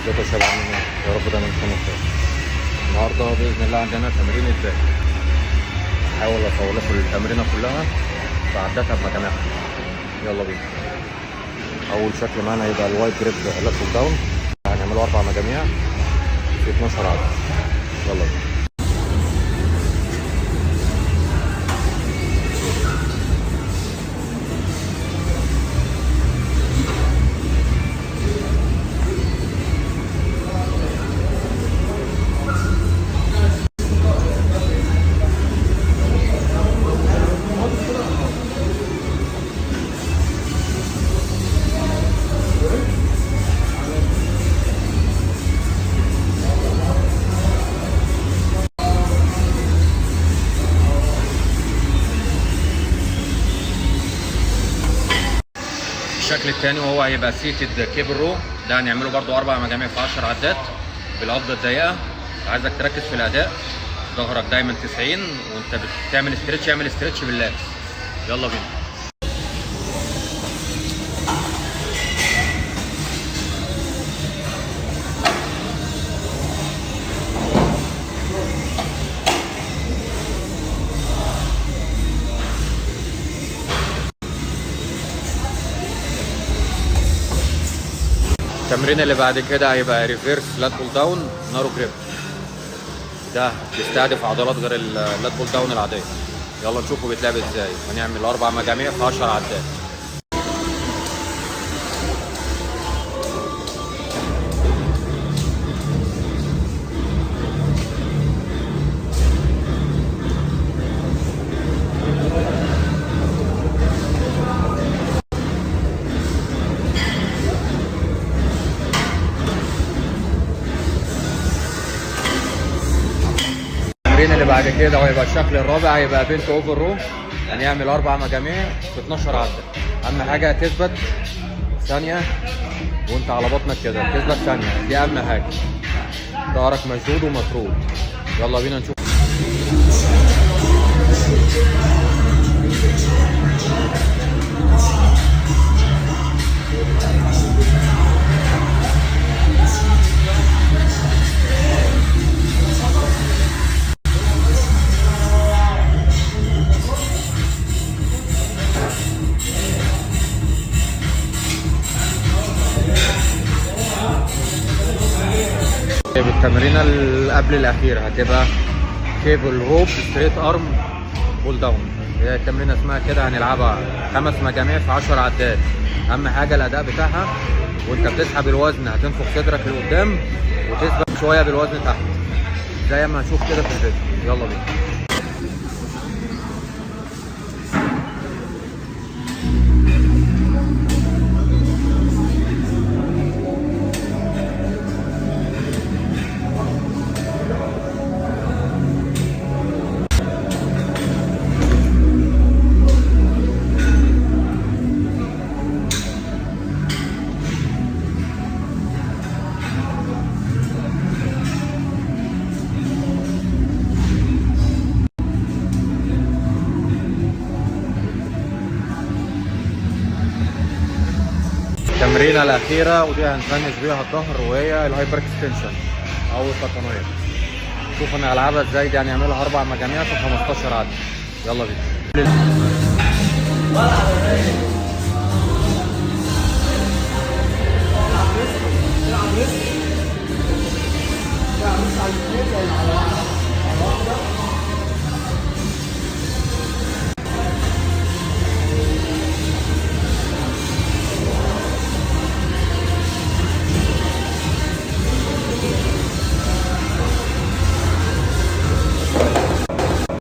ازيكم يا شباب، عاملين ايه؟ يا رب دايما تكونوا بخير. النهارده باذن الله عندنا تمرين ال back. هحاول اصور لكم التمرينه كلها بعدتها بمجاميعها. يلا بينا. اول شكل معانا هيبقى ال wide grip lat pull down، هنعمله اربع مجاميع في 12 عدة. يلا بينا. الشكل الثاني وهو هيبقى seated cable row، ده هنعمله برضو اربع مجاميع في 10 عدات بالقبضه الضيقه. عايزك تركز في الاداء، ظهرك دايما 90 وانت بتعمل stretch اعمل stretch بال lats. يلا بينا. التمرين اللي بعد كده هيبقى reverse lat pull down narrow grip، ده بيستهدف عضلات غير ال lat pull down العادية. يلا نشوفه بيتلعب ازاي. هنعمل اربع مجاميع في 10 عدات. التمرين اللي بعد كده وهيبقى الشكل الرابع هيبقى bent over row، هنعمل اربع مجاميع في 12 عده. اهم حاجة تثبت ثانية وانت على بطنك كده، تثبت ثانية، دي اهم حاجة. ظهرك مشدود ومفرود. يلا بينا نشوف. التمرينه اللي قبل الاخيرة هتبقى cable rope straight arm pull down، هي التمرينه اسمها كده. هنلعبها خمس مجاميع في 10 عدات. اهم حاجة الاداء بتاعها، وانت بتسحب الوزن هتنفخ صدرك لقدام وتثبت شوية بالوزن تحت زي ما هنشوف كده في الفيديو. يلا بينا. التمرينه الاخيرة ودي هن finish بيها الظهر، وهي ال hyperextension او القطنيه. شوف انا هلعبها ازاي. دي هنعملها اربع مجاميع في 15 عده. يلا بينا.